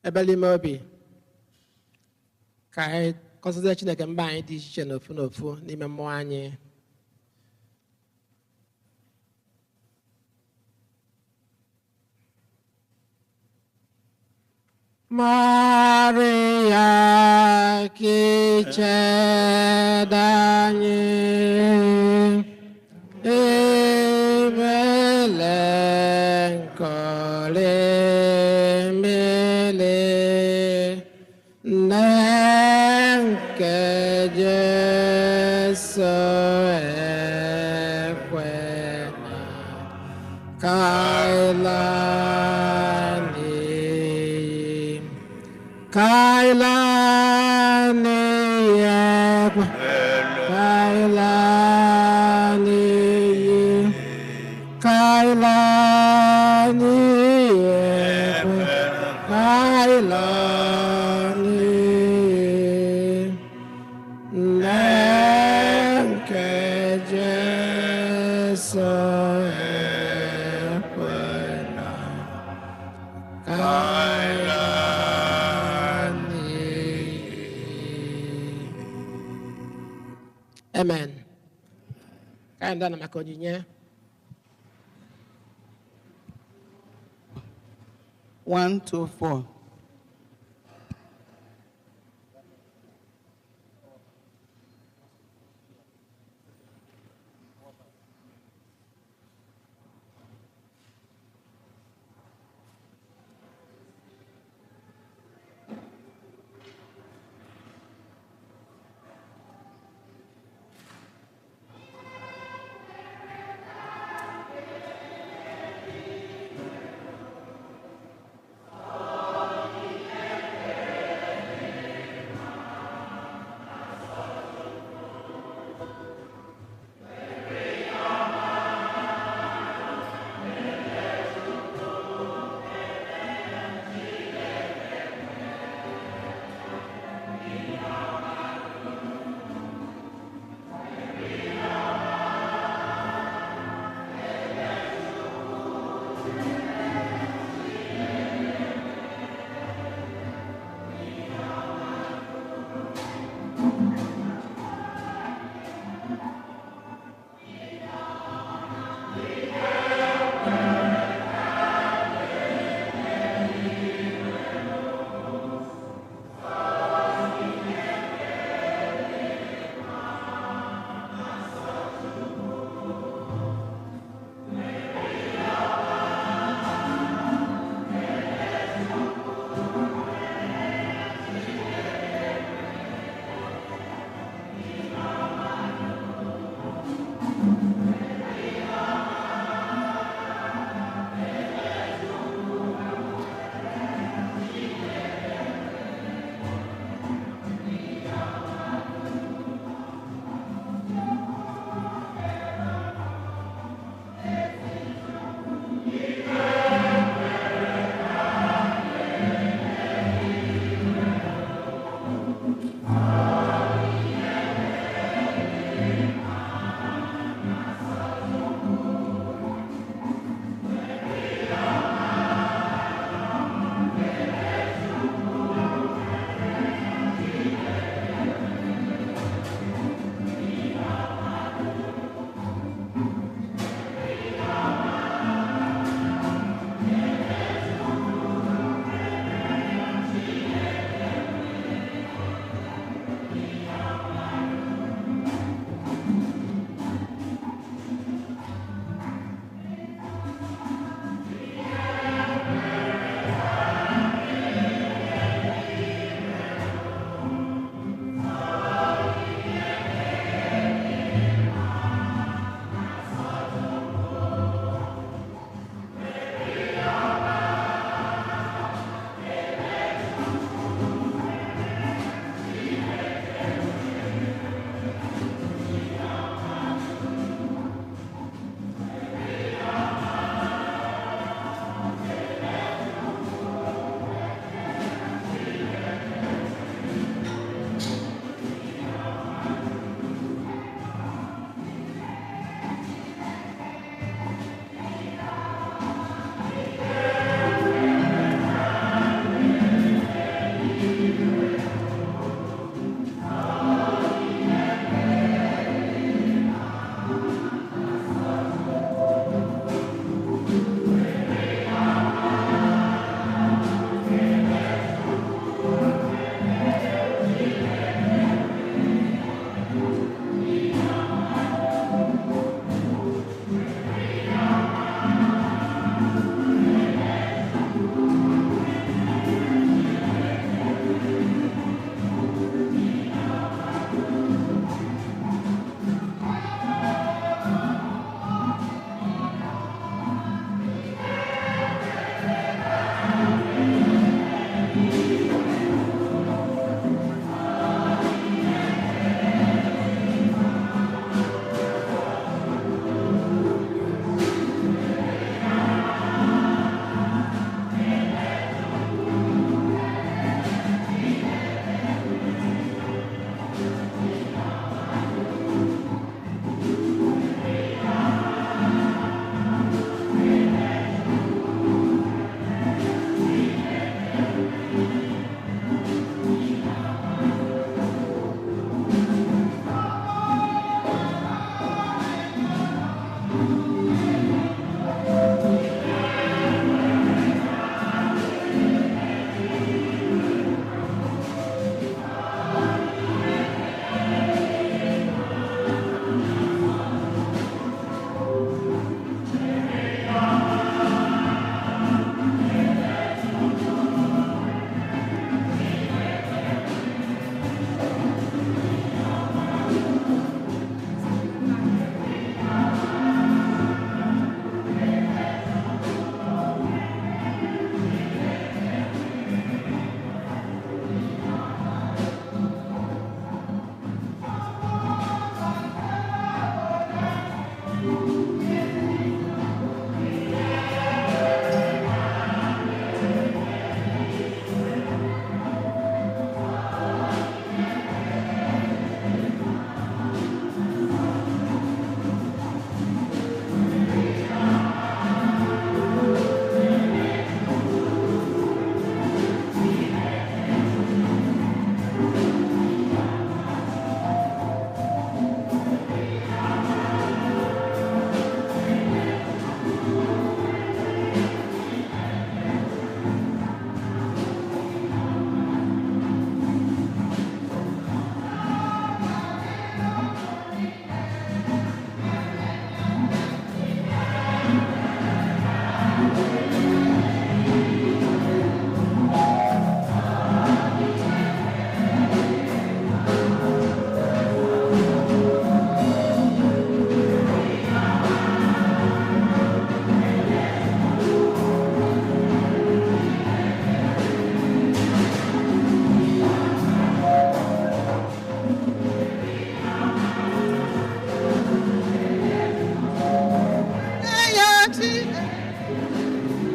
Ebele ime obi ka anyị kọsịzie Chineke mba anyị dị iche iche n'ofu n'ofu n'ime mmụọ anyị. Maria kichedanye emele nkole mele nne nke Jesu ekwena ka ịla n'iyi. Kailani ekwe, Kailani yi, Kailani ekwe, Kailani yi. Nne nke Jesu ekwela Kailani. Amen. Ka anyị dana maka onyinye. 1, 2, 4.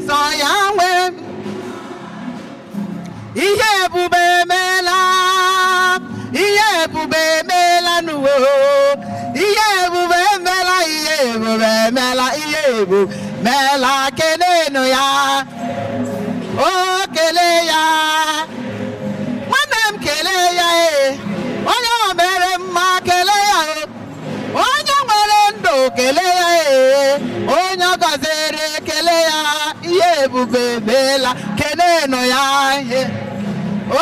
Sọ ya nwe ihe ebube emeela, ihe ebube emeela n'uwe, ihe ebube emeela, ihe ebube emeela, ihe ebube emeela, kelenu ya, o kelee ya, nwanne m kelee ya, e onye o mere mma kelee ya, o onye nwere ndụ kelee ya, e onye ọ gọziri kelee ya, ihe ebube emeela, kelenu ya, o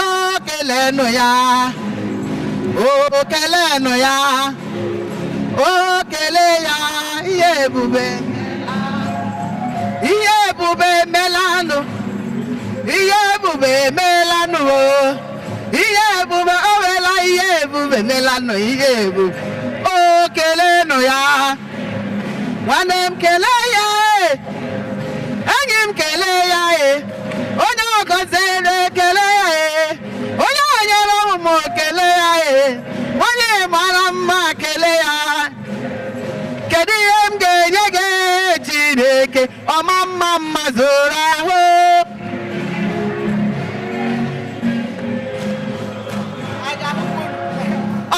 kelenu ya, o kelenu ya, o kelee ya, ihe ebube, ihe ebube emelanụ, ihe ebube emelanụ, o ihe ebube o meela, ihe ebube emelanụ, ihe ebube, o kelenu ya, nwanne m kelee ya, enyi m kelee ya, onye ọ gọziri kelee ya, onye o nyere ụmụ kelee ya, onye mara mma kelee ya. Kedu ihe m ga-enye gị Chineke ọma mma mma zoro ahụ?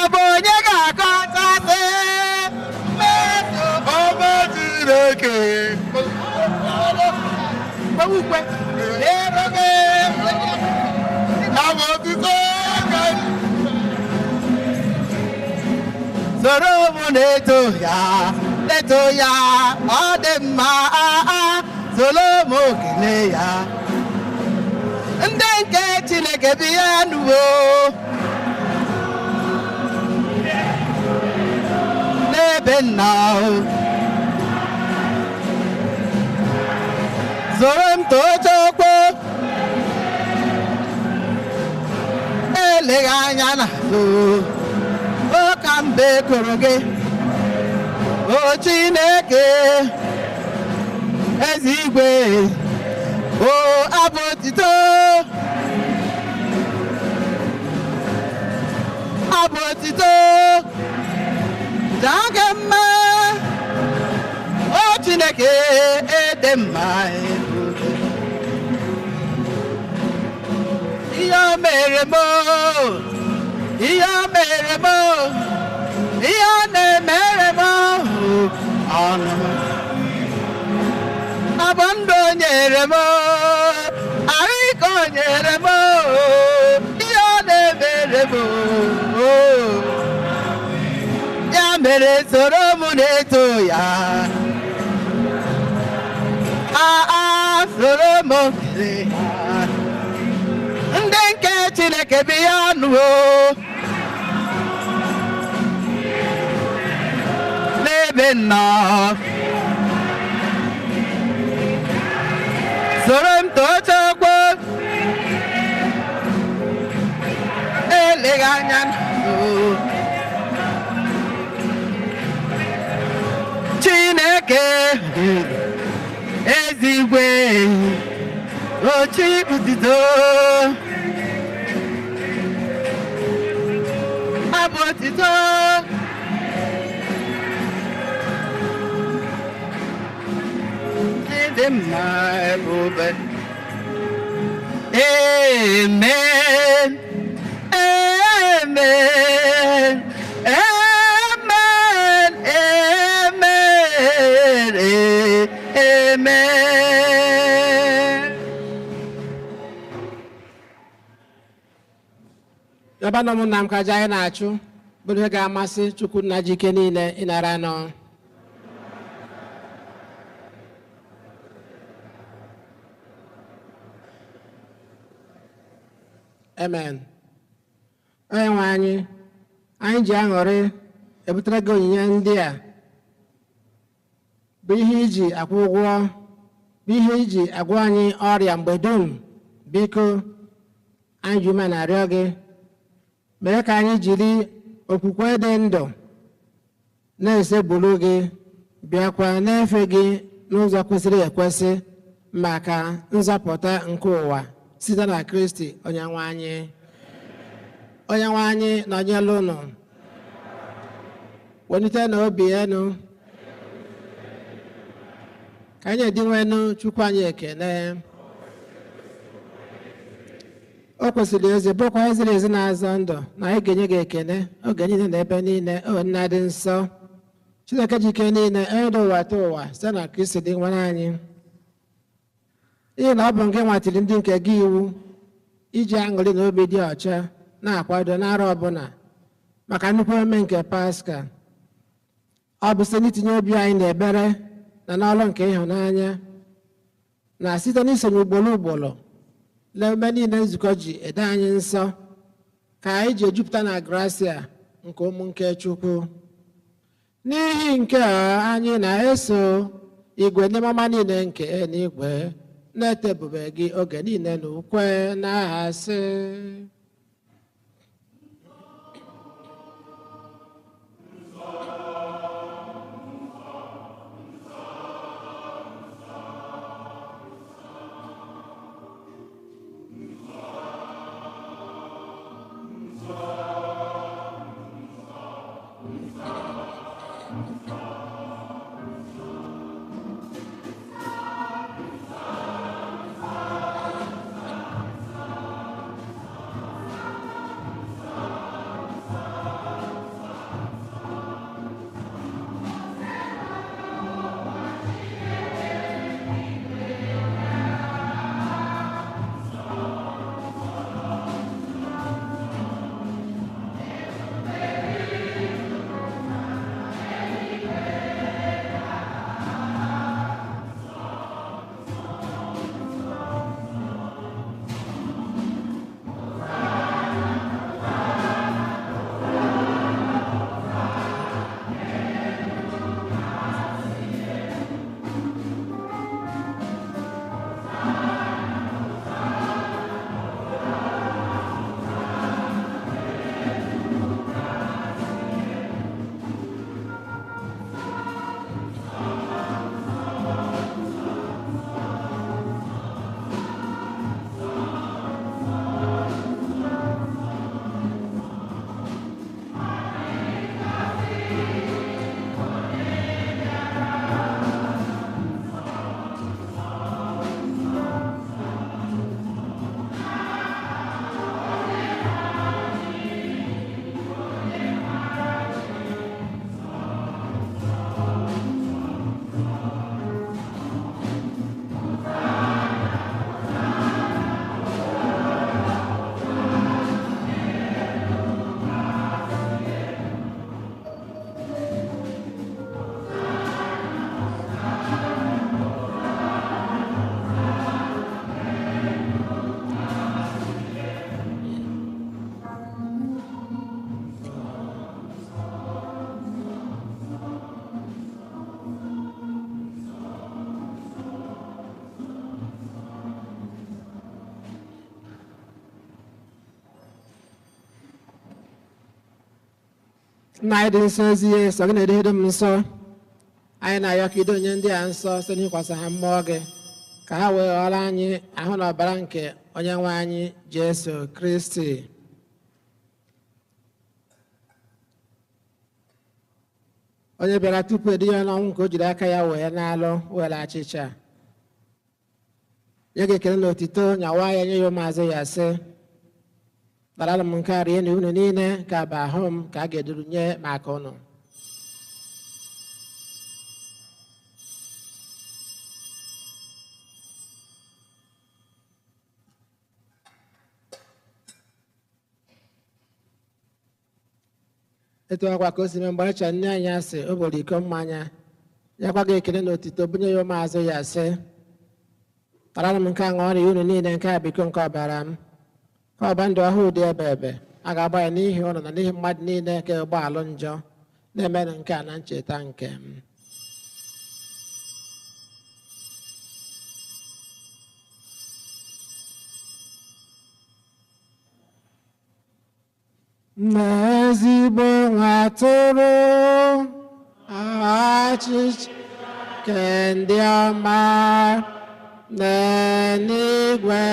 Ọ bụ onye ga-akọtasị mmeso Ọma Chineke. Ukwe Abụ otito ka soro m na-eto ya, na-eto ya, ọ dị mma, soro m kelee ya. Ndị nke Chineke bi ya nuwo n'ebe nna o. Soro m too Chukwu, eleghị anya n'azụ, o ka mbe kụrụ gị, o Chineke eze igwe, o abụ otito, abụ otito, jaa gị mma, o Chineke ede mma ebube. Ihe o mere m, ihe o mere m, ihe ọ na-emere m, ọnụ ọ bụ ndụ o nyere m, ahụ ike o nyere m, ihe ọ na-emere m, ya mere soro m na-eto ya, aa soro m kelee ya. Ndị nke Chineke bi ya nụ n'ebe nọ, soro m too Chukwu, eleghị anya n'azụ. Chineke ezigwe, ochi otito, abụ otito, dị mma ebube. Amen, amen, amen, amen, amen. Ebe nọ m nna m ka aja anyị na-achụ bụrụ ihe ga-amasị Chukwu nna ji ike niile ịnara nọ. Amen. Onye nwe anyị, anyị ji aṅụrị ebutere gị onyinye ndị a bụ ihe iji akwụ ụgwọ, bụ ihe iji agwọ anyị ọrịa mgbe dum. Biko, anyị ji ume na-arịọ gị, mee ka anyị jiri okwukwe dị ndụ na-esegburu gị, bịakwa na-efe gị n'ụzọ kwesịrị ekwesị maka nzọpụta nke ụwa site na Kristi Onyenwe anyị. Onyenwe anyị nọnyere unu. Welite na obi enu. Ka anyị edinwenụ Chukwu anyị ekele. O kwesịrị ezi, bụrụkwa ihe ziri ezi na-azọ ndụ na anyị ga-enye gị ekele oge niile na ebe niile, o Nna dị nsọ, Chineke ji ike niile, onye dị ụwa ta ụwa, site na Kristi dị nwere anyị. N'ihi na ọ bụ nke nwatiri ndị nke gị iwu iji aṅụrị na obi dị ọcha na-akwado n'arọ ọbụla maka nnukwu emume nke Paska. Ọ bụ site n'itinye obi anyị n'ebere na n'ọrụ nke ịhụnanya, na site n'isonye ugboro ugboro n'emume niile nzukọ ji ede anyị nsọ, ka anyị ji ejupụta na grasia nke ụmụ nke Chukwu. N'ihi nke a anyị na-eso igwe ndị mama niile nke eluigwe na-eto ebube gị oge niile na ukwe n'aha sị: Nna anyị dị nsọ, ezi ihe sọ gị na-edeghede m nsọ. Anyị na-ayọ ka ido onye ndị a nsọ site n'ịkwasa ha mmụọ gị, ka ha wee ghọrọ anyị ahụ na ọbara nke onye nwe anyị Jesu Kristi. Onye bịara tupu edu ya n'ọnwụ nke o jiri aka ya wee na-alụ, were achịcha nye gị ekele na otito, nyawa ya nye ya ụmụazụ ya, sị: "Nara m nke a, rie na unu niile, ka bụ ahụ m ka a ga-eduru nye maka unu." Etu akwa ka o si mee mgbe achọ nne anyị asị, o buru iko mmanya, ya kwa gị ekele na otito, bunye ya ụmụazụ ya, sị: "Tara m nke a, ṅụọrọ ya unu niile, nke a bụ iko nke ọbara m, ka ọba ndụ ọhụụ dị ebe ebe a ga-agba ya n'ihi ụnụ na n'ihi mmadụ niile ka ụgbọalụ njọ. Na-emenụ nke a na ncheta nke m." N'ezigbo nwa atụrụ achịcha nke ndị ọma n'eluigwe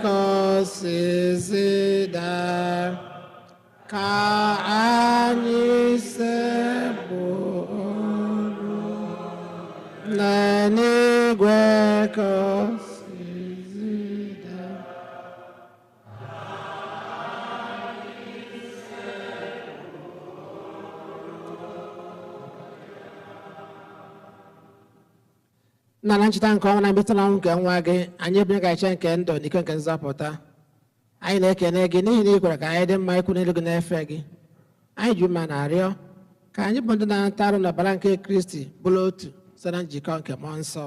ka o si daa, ka anyị sekpụrụ Na n'igwe ka o si zida. Nna na ncheta nke ọnwa na mmetụta ọnwụ nke nwa gị, anyị ebunye ka iche nke ndụ na ike nke nzọpụta. Anyị na-ekene gị n'ihi na ị kwere ka anyị dị mma ikwu n'elu gị na-efe gị. Anyị ji mma na-arịọ ka anyị bụ ndị na-ata arụ n'ọbara nke Kristi bụrụ otu site na njikọ nke mmụọ nsọ.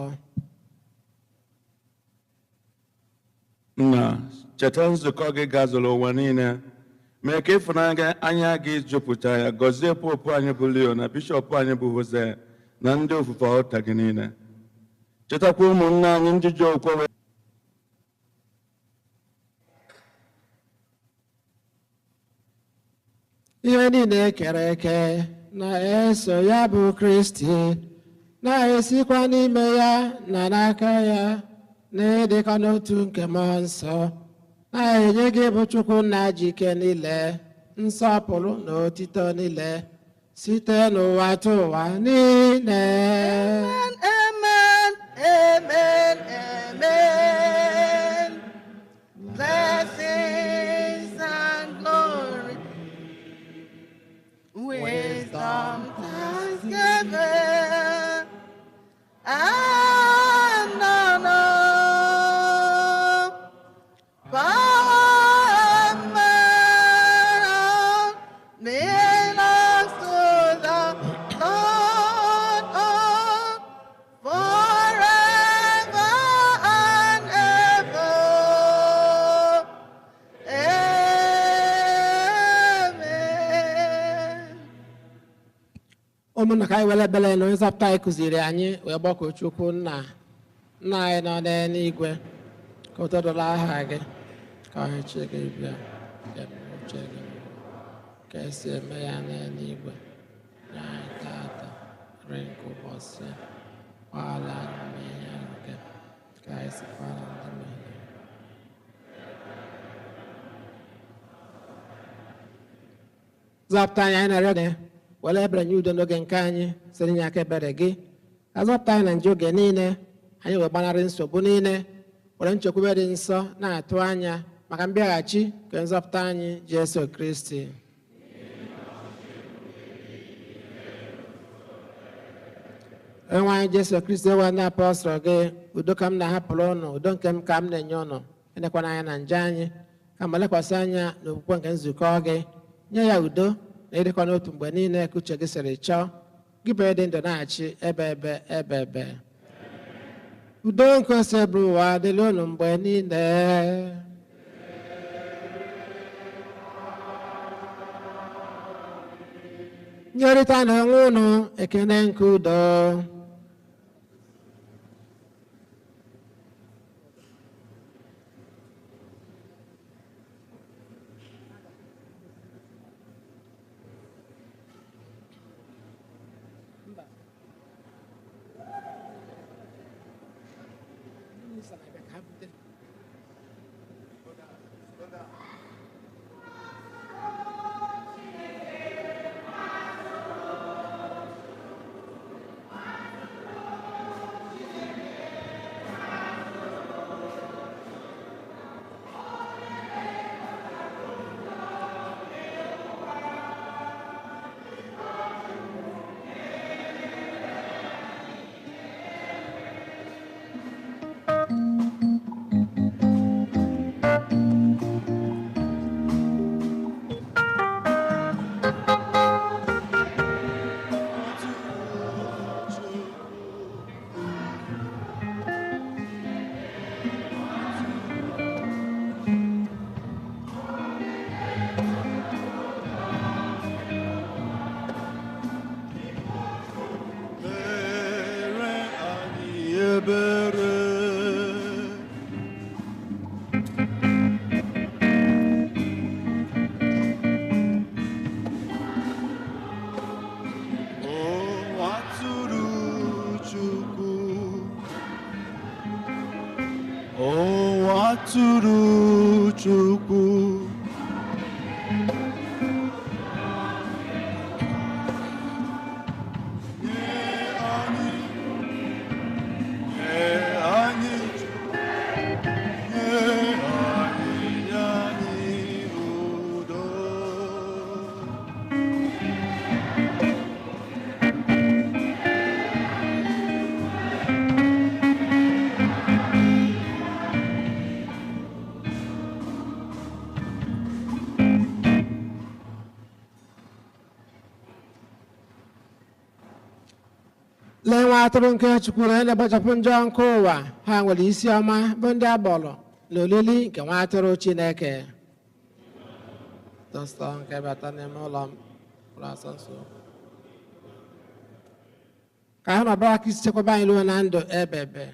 Nna, cheta nzukọ gị gazuru ụwa niile, mee ka ịfụnanya anya gị jupụta ya. Gọzie popu anyị bụ Leo na bishọp anyị bụ Jose na ndị ofufe ọta gị niile. Chetakwa ụmụnne anyị ndị ji okwukwe wee Ihe niile e kere eke na-eso ya bụ Kristi, na-esikwa n'ime ya na n'aka ya na ịdịkọ n'otu nke mmụọ nsọ, na-enye gị bụ Chukwu nna ji ike niile, nsọpụrụ na otito niile site n'ụwa tụ ụwa niile. Amen, amen, amen. Blessings and glory, wisdom, thanksgiving, and honor, power and might belongs to the Lord forever and ever. Amen. Ụmụnna, ka anyị were ebere na onye nzọpụta anyị kụziri anyị wee gbakọọ Chukwu nna. Nna anyị nọ n'eluigwe, ka ụtọ dọrọ aha gị, ka ọchịchị gị bịa, ka eme uche gị ka esi eme ya n'eluigwe. Nye anyị tata nri nke ụbọchị a. Gbaghara anyị mmehie anyị nke ka anyị si gbaghara ndị mmehie anyị. Zọpụta anyị, anyị na-arịọ gị, were ebere nye udo n'oge nke anyị site n'inye aka ebere gị. Ka zọpụta anyị na nje oge niile, anyị wee gbanarị nsogbu niile, were nchekwube dị nsọ na-atụ anya maka mbịaghachi nke nzọpụta anyị Jesu Kristi. Onyenwe anyị Jesu Kristi, ewe ndị apọstọl gị, udo ka m na-ahapụrụ ụnụ, udo nke m ka m na-enye ụnụ. Elekwana anya na nje anyị, kama lekwasị anya n'okwukwe nke nzukọ gị. Nye ya udo na ịdịkọ n'otu mgbe niile ka uche gị siri chọọ. Gị bụ onye dị ndụ na-achị ebe ebe ebe ebe. Udo nke ose bụ ụwa dịrị unu mgbe niile. Nyerịta na onwe unu ekene nke udo. Mere anyị ebere. O atụrụ Chukwu, O atụrụ Chukwu, nye anyị Nwa atụrụ nke Chukwu onye na-ekpochapụ njọ nke ụwa, ha nwere isi ọma bụ ndị agbọrọ na olili nke nwa atụrụ Chineke. Nsọ nke bata n'ime ụlọ m ụlọ asọ nsọ. Ka ahụ na ọbara Kristi chekwaba anyị ruo na ndụ ebebe.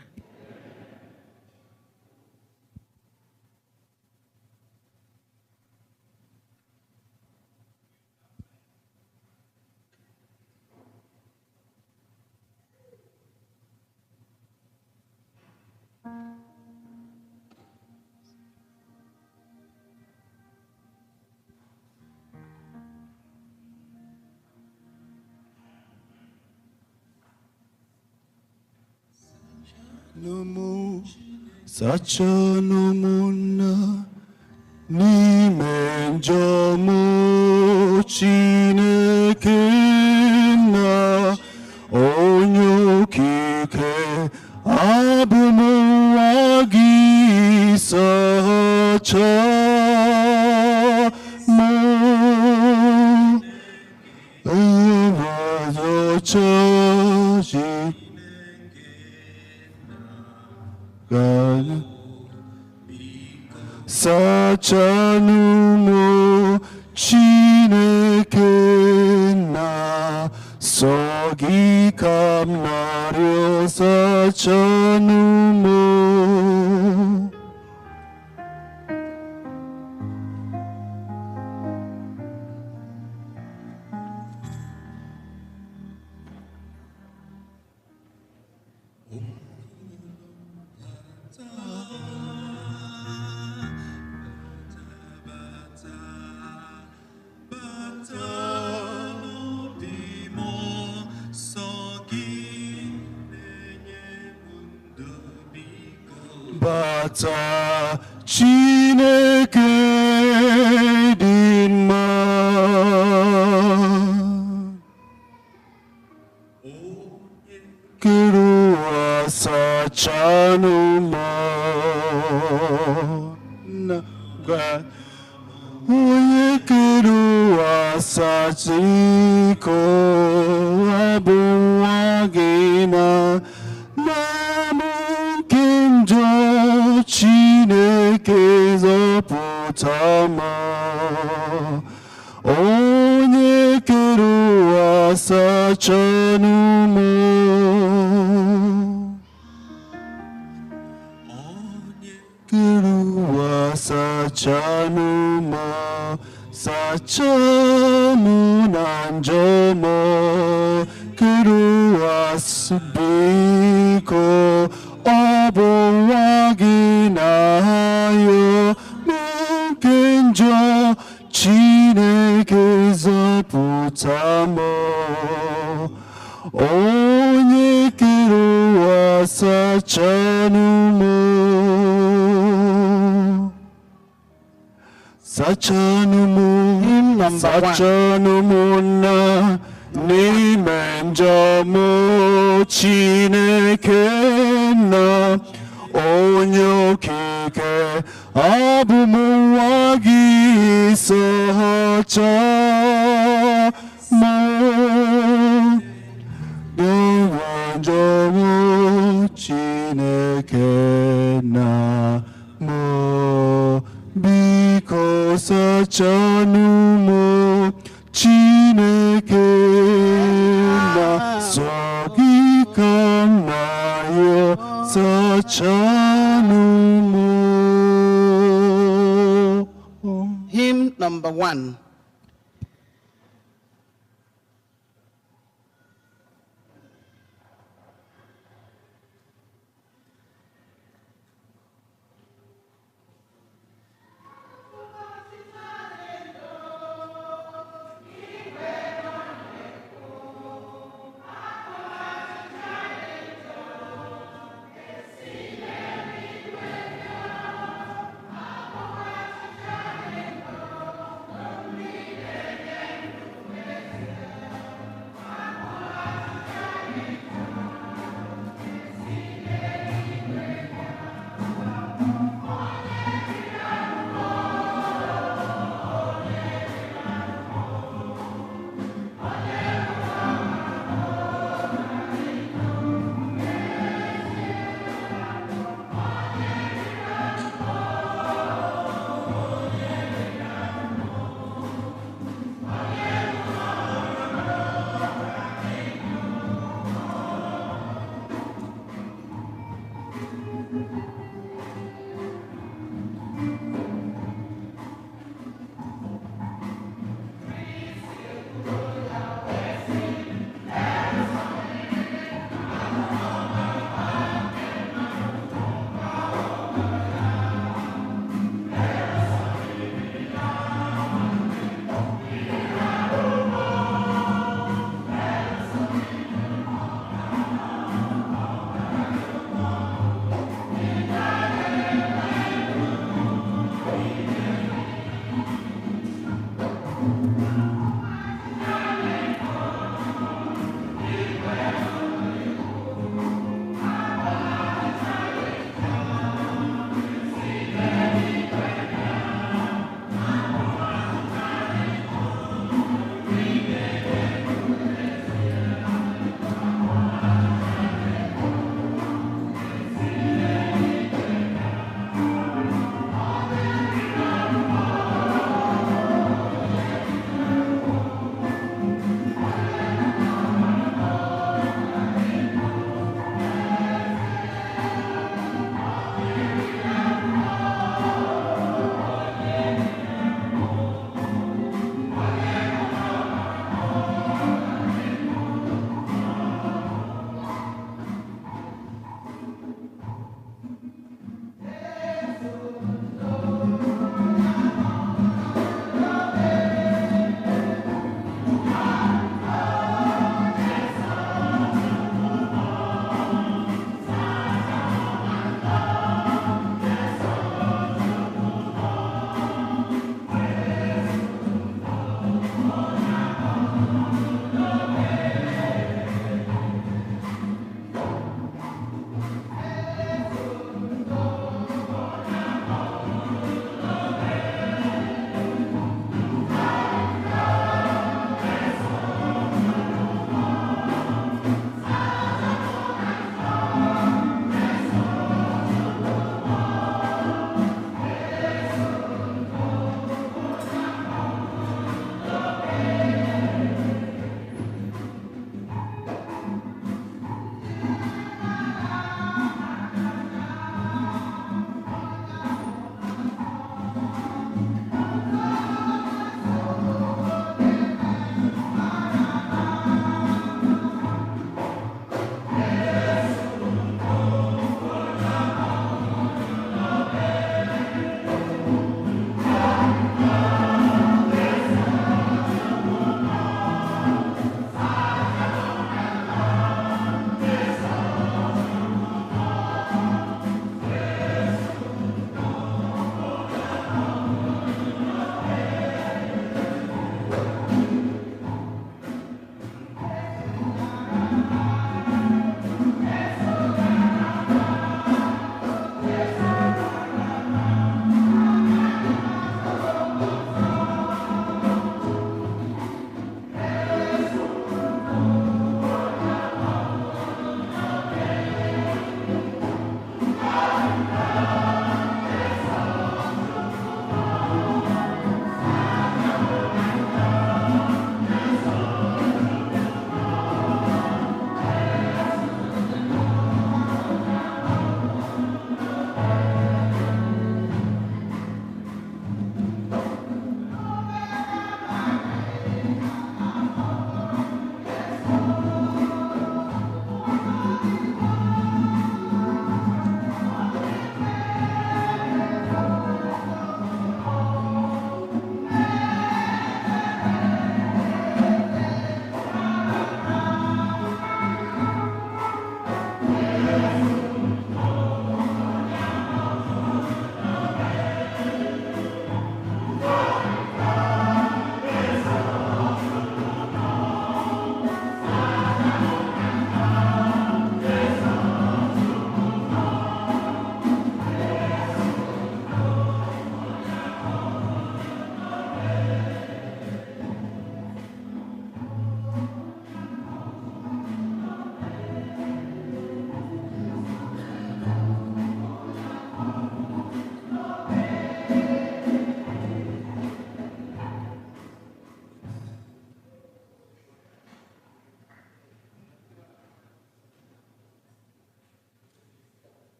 Numu sachanumuna n'ime njọ mụ Chineke na onye okike abụ m nwa gị sacha mụ ọcha Sachanumu Chineke na sọ gị ka m na-arịọ sachanumu. Bata Chineke dị mma kere ụwa sachanụ m na onye kere ụwa sacha iko abụ nwa gị na njọ Chineke zọpụta m onye kere ụwa sachanụ m kere ụwa sachanụ m sacha m na njọ m kere ụwa biko ọ bụ nwa gị na-ayọ nke njọ Chineke zọpụta m onye kere ụwa sachanụ m sachanụ m sachanụ m na n'ime njọ m Chineke na onye okike abụ m nwa gị sacha m n'ime njọ m Chineke na m biko sachanụ m Chineke na sọ gị ka m na-arịọ sachanụ m. Hymn number 1.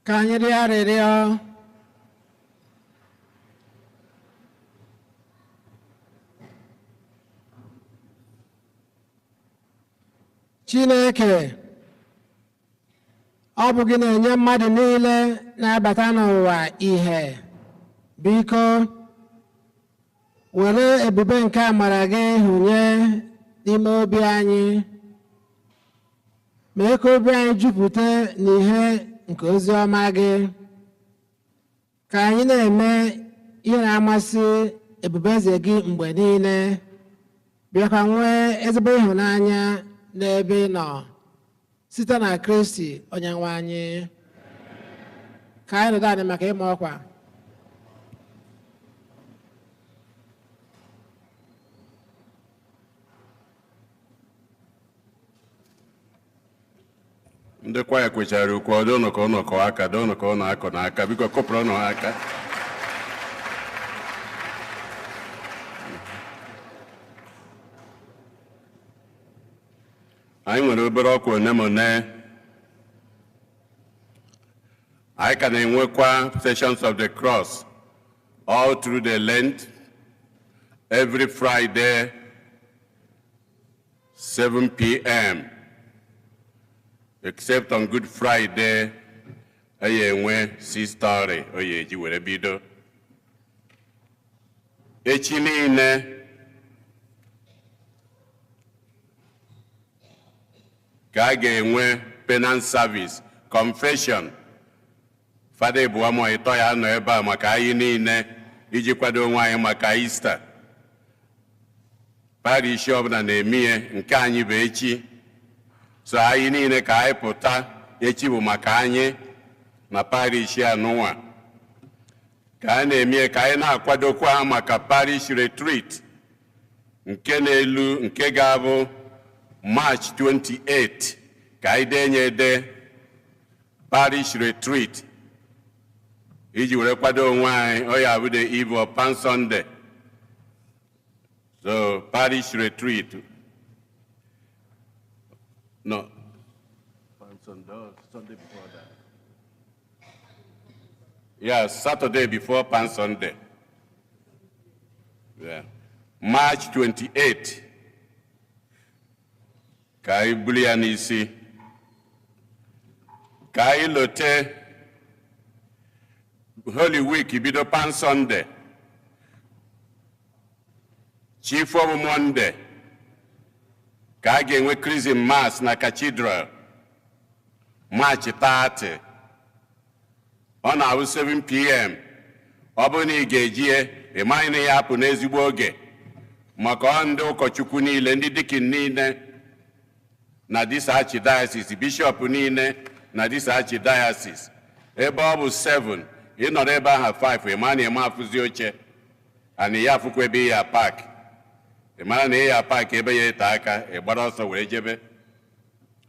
Ka anyị rịọ arịrịọ. Chineke, ọ bụ gị na-enye mmadụ niile na-abata n'ụwa ihe. Biko, were ebube nke amara gị hụnye n'ime obi anyị. Mee ka obi anyị jupụta n'ihe nke ozi ọma gị. Ka anyị na-eme ihe na-amasị ebube eze gị mgbe niile, bịakwa nwee ezigbo ịhụnanya n'ebe ị nọ, site na Kristi onye nwe anyị. Ka anyị nọdụ anyị maka ịma ọkwa. Ndị kwaya kwechara ukwu ọ dị ụnụ ka ụnụ kọọ aka, dị ụnụ ka ụnụ akọ n'aka. Biko kụpụrụ ụnụ ha aka. Anyị nwere obere ọkwa one ma one. Anyị ka na-enwekwa Stations of the Cross all through the Lent, every Friday, 7 p.m., except on Good Friday, anyị enwe 6:30 oyi eji were bido. Echi niile ka a ga-enwe penance service, confession. Fada Ebuamo ịtọ ya nọ ebe a maka anyị niile iji kwado onwe anyị maka Easter. Parish ọbụla na-eme ihe nke anyị bụ echi. So anyị niile ka anyị pụta, echi bụ maka anyị na parish anụnwa. Ka a na-eme ka anyị na-akwadokwa maka parish retreat nke na-elu nke ga-abụ March 28, ka anyị denye ede parish retreat iji were kwado onwe anyị. Ọ ya bụ the eve of Palm Sunday. So parish retreat, no, Palm Sunday, oh, Sunday before that. Yeah, Saturday before Palm Sunday. Yeah. March 28. Ka anyị buru ya n'isi. Ka anyị lote Holy Week bido Palm Sunday. Chief of Monday. Ka a ga-enwe Chrism Mass na Cathedral. March 30. Ọ na-abụ 7 p.m. Ọ bụrụ na ị ga-eji ya, ị maghị na ya apụ n'ezigbo oge maka ọ ndị ụkọchukwu niile, ndị deacon niile na this archdiocese, bishọp niile na this archdiocese. Ebe ọ bụ 7, ị nọrọ ebe ahụ 5, ị mara na ị ma afụzi oche, ana ya afụkwa ebe ị ya park. Ị mara na ị ya park ebe ya ete aka, ị gbara ọsọ were jebe.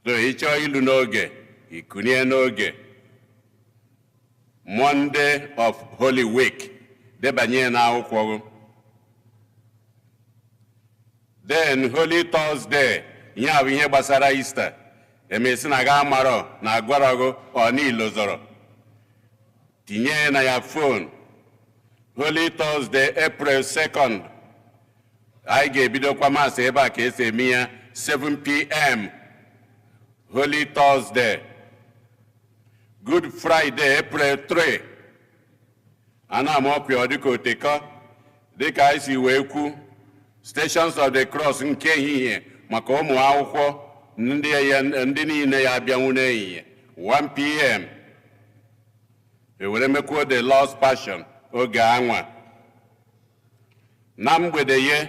So ị chọọ ilu n'oge, ị kunie n'oge. Monday of Holy Week, debanye ya n'akwụkwọ gị. Then Holy Thursday, ihe a bụ ihe gbasara Easter. Emesi na ga amarọ na agwarọ gị ọ niile zọrọ. Tinye ya na ya phone. Holy Thursday, April 2nd. Anyị ga-ebidokwa Mass ebe a ka esi eme ya 7 p.m. Holy Thursday. Good Friday, April 3. A na-ama ọkwa ọ dịka otekọ, dịka anyị si wee kwu, Stations of the Cross nke ehihie maka ụmụ akwụkwọ ndị niile ya abịanwu n'ehihie 1 p.m. Ewere mekwuo the Lord's Passion oge anwa. Na mgbede ye,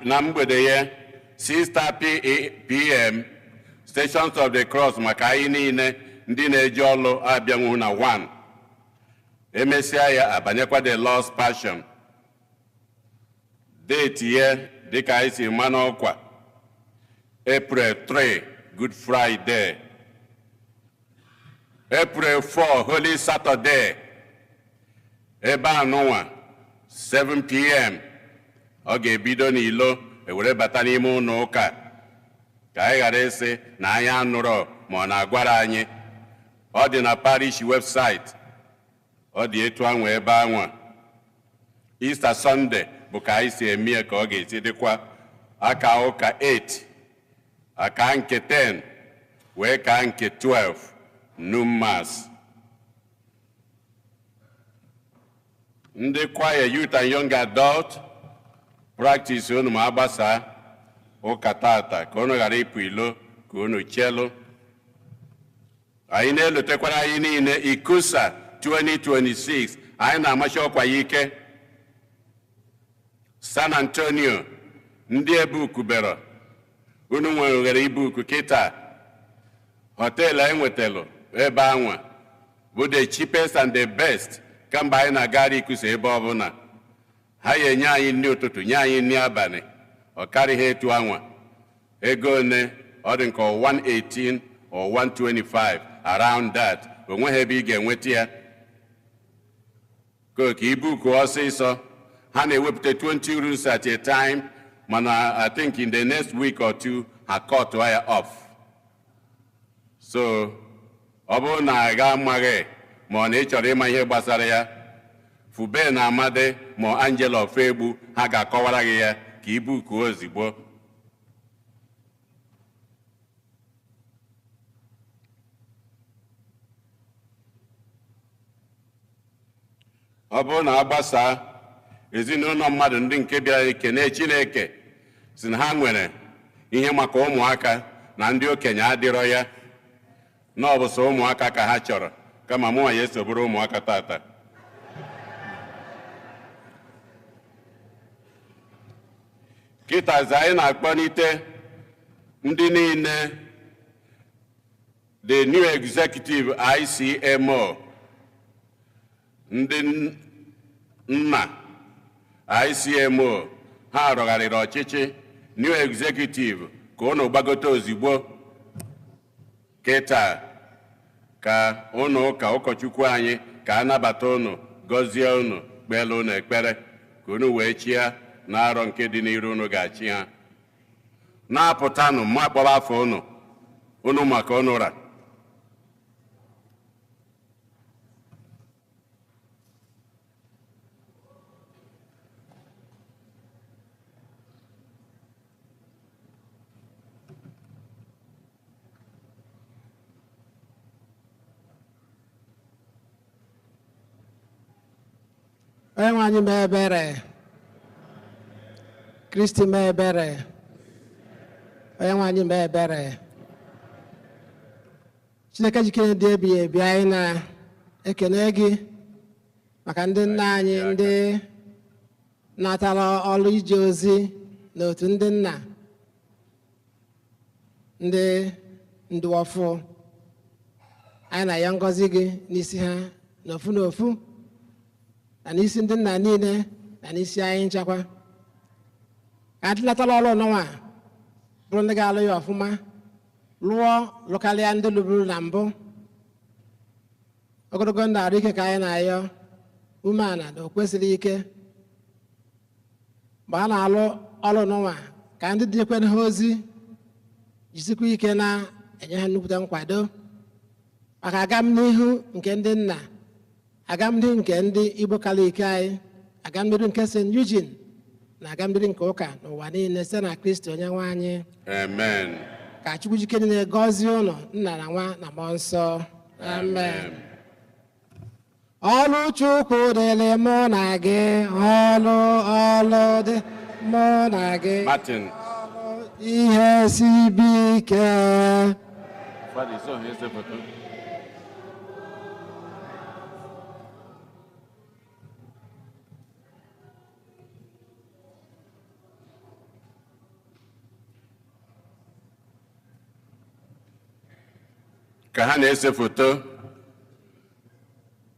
na mgbede ye 6:30 p.m. Stations of the Cross maka anyị niile ndị na-eji ọlụ abịanwu na 1. Emesịa ya abanyekwa the Lord's Passion. Date ye dịka anyị si ma n'ọkwa, April 3, Good Friday. April 4, Holy Saturday. Ebe anụnwa 7 p.m. Ọ ga-ebido n'ilo ewere bata n'ime ụlọ ụka ka anyị ghara ịsị na anyị anụrọ ma ọ na-agwara anyị. Ọ dị na parish website. Ọ dị etu anwa ebe anwa. Easter Sunday bụ ka anyị si eme ya ka ọ ga-esi dịkwa. Aka ụka 8, aka nke 10, wee ka nke 12, noon mass. Ndị choir youth and young adult practice unu ma agbasaa ụka tata ka unu ghara ịpụ ilo ka unu chelu. Anyị na-elotekwara anyị niile ICCUSA 2026, anyị na-amachi ọkwa ya ike. San Antonio, ndị ebukubero, unu nwere ohere ibuku kịta. Họteelụ anyị nwetalụ ebe anwa bụ the cheapest and the best kamgbe anyị na-agara ICCUSA ebe ọbụla. Ha ya enye anyị nri ụtụtụ, nye anyị nri abalị, ọ karịghị etu anwa. Ego one ọ dị nke 118 or 125, around that. O nweghị ebe ị ga-enweta ya. Ka ibuku ọsịsọ. Ha na-ewepụta 20 rooms at a time, mana I think in the next week or two ha cut ya off. So ọ bụrụ na aga amaghị ma ọ na ị chọrọ ịma ihe gbasara ya, Fube na Amadi ma Angela Ofegbu ha ga-akọwara gị ya ka ibuku ozigbo. Ọ bụrụ na a gbasaa ezinụlọ mmadụ ndị nke bịara ekene Chineke si na ha nwere ihe maka ụmụaka na ndị okenye adịrọ ya, na ọ bụ sọ ụmụaka ka ha chọrọ, kama mụnwa ya esoburu ụmụaka tata. Kịtazi anyị na-akpọlite ndị niile, the new executive ICMO, ndị nna ICMO, ha rọgharịrị ọchịchị new executive ka unu gbagote ozigbo kịta, ka unu ụka ụkọchukwu anyị ka anabata unu, gọzie unu, kpeela unu ekpere ka unu wee chịa n'arọ nke dị n'iru unu ga-achị ha. Na-apụtanụ ma kpọrọ afọ unu, unu maka unu ra. Onye nwe anyị mee ebere. Kristi mee ebere. Onye nwe anyị mee ebere. Chineke jikere dị ebighị ebi, anyị na-ekene gị maka ndị nna anyị ndị natara ọrụ ije ozi n'otu ndị nna ndị ndu ọfụ. Anyị na-ayọ ngọzi gị n'isi ha n'ofu n'ofu, na n'isi ndị nna niile, na n'isi anyị nchekwa, ka ndị natara ọrụ n'ụwa bụrụ ndị ga-alụ ya ọfụma, lụọ lụkarịa ndị lụburu na mbụ. Ogologo ndụ arụ ike ka anyị na-ayọ, umeala na o kwesịrị ike. Mgbe a na-alụ ọrụ n'ụwa, ka ndị dị ekwere ha ozi jisikwa ike na-enye ha nnukwute nkwado maka agamnihu nke ndị nna, agamnihu nke ndị Igbo Katọlik anyị, agamnihu nke St. Eugene, na agamnihu nke ụka n'ụwa niile site na Kristi onye nwe anyị. Amen. Ka Chukwu jike niile gọzie ụnụ, nna na nwa na mmụọ nsọ. Amen. Ọlụ Chukwu dịrị mụ na gị, ọlụ ọlụ dị mụ na gị. Martin. Ihe sibi ike. Father, so here's the photo. Ka ha na-ese foto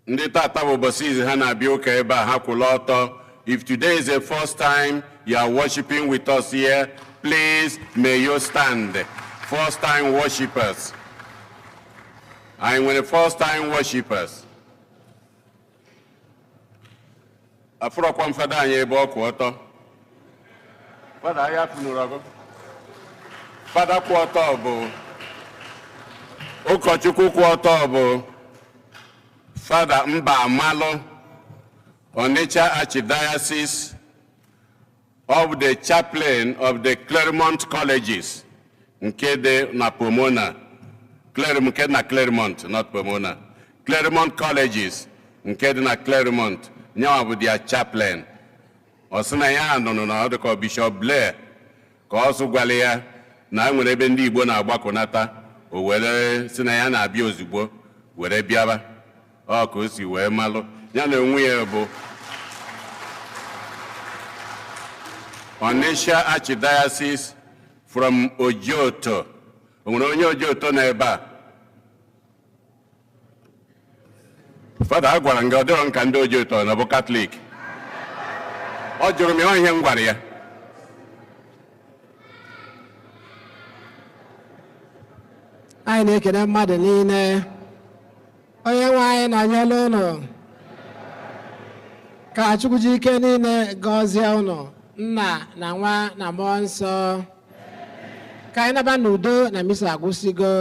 ndị tata bụ ụbọchị izu ha na-abịa ụka ebe a, ha kwụla ọtọ. If today is the first time you are worshiping with us here, please may you stand. First time worshipers. Anyị nwere first time worshipers. Afụrọkwa m fada anyị ebe ọ kwụ ọtọ. Fada anyị afụnụrụ ọgụ. Fada kwụ ọtọ bụ Ụkọchukwu kwụ ọtọ bụ Fada Mba Amalụ, Onitsha Archdiocese, of the chaplain of the Claremont Colleges nke dị na Pomona. Claremont, nke dị na Claremont, not Pomona. Claremont Colleges nke dị na Claremont, nyawa bụ their chaplain. Ọ sị na ya nụrụ na ọ dịka Bishop Blair ka ọ sụ gwara ya na e nwere ebe ndị Igbo na-agbakọnata, o were sị na ya na-abịa ozugbo were bịaba. Ọ ka o si wee malụ ya na onwe ya bụ Onitsha Archdiocese from Ojoto. O nwere onye Ojoto nọ ebe a? Fada, a gwara m gị ọ dịrọ nka ndị Ojoto na bụ Katọlik. Ọ jụrụ m ya, ọ ihe m gwara ya. Anyị na-ekele mmadụ niile. Onye nwe anyị nọnyere unu. Ka Chukwu ji ike niile gọzie unu, Nna na Nwa na Mmụọ Nsọ. Ka anyị naba n'udo na misa agwụsịgo.